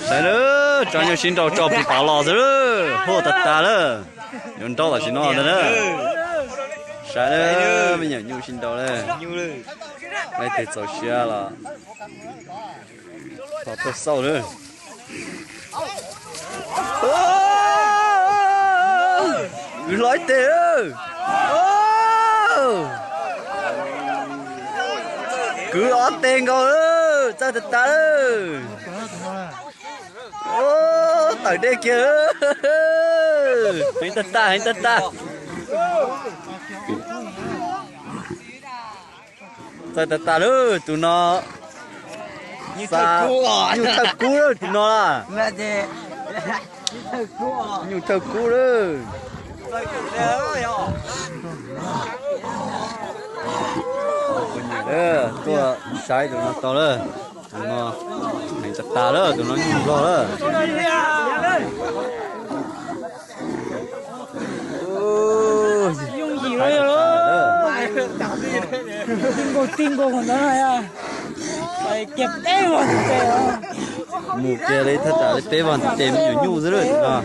Saib lawm, tso nyuj sib nraus tso pus tauv los xwb lawm, huaj tag tag lawm. Yuav nraub tam sim no ntag na. Saib lawm, me nyuam nyuj sib nraus lawm. Leej twg txaus siab los ho tuaj xauj lawm. Kwv hlo ib teg lawm. Kwv ob teg nkaus lawm, txawj tag tag lawm. Tawm dej kiag lawm. Heev tag tag, heev tag tag. Txawj tag tag lawm tus no. Nyuj thawj kub lawm tus no las. Nyuj thawj kub lawm. Tuaj saib tus no tau lawm. Tus no heev tag tag lawm, tus no nyuj nplog lawm. Yooj yim lawm. Tib nkaug tib nkaug ntawd no, kiag peb vog ntxees. Mus kiag li thaj tsam li peb vog ntxees, me nyuam nyuj xwb lawm tus no.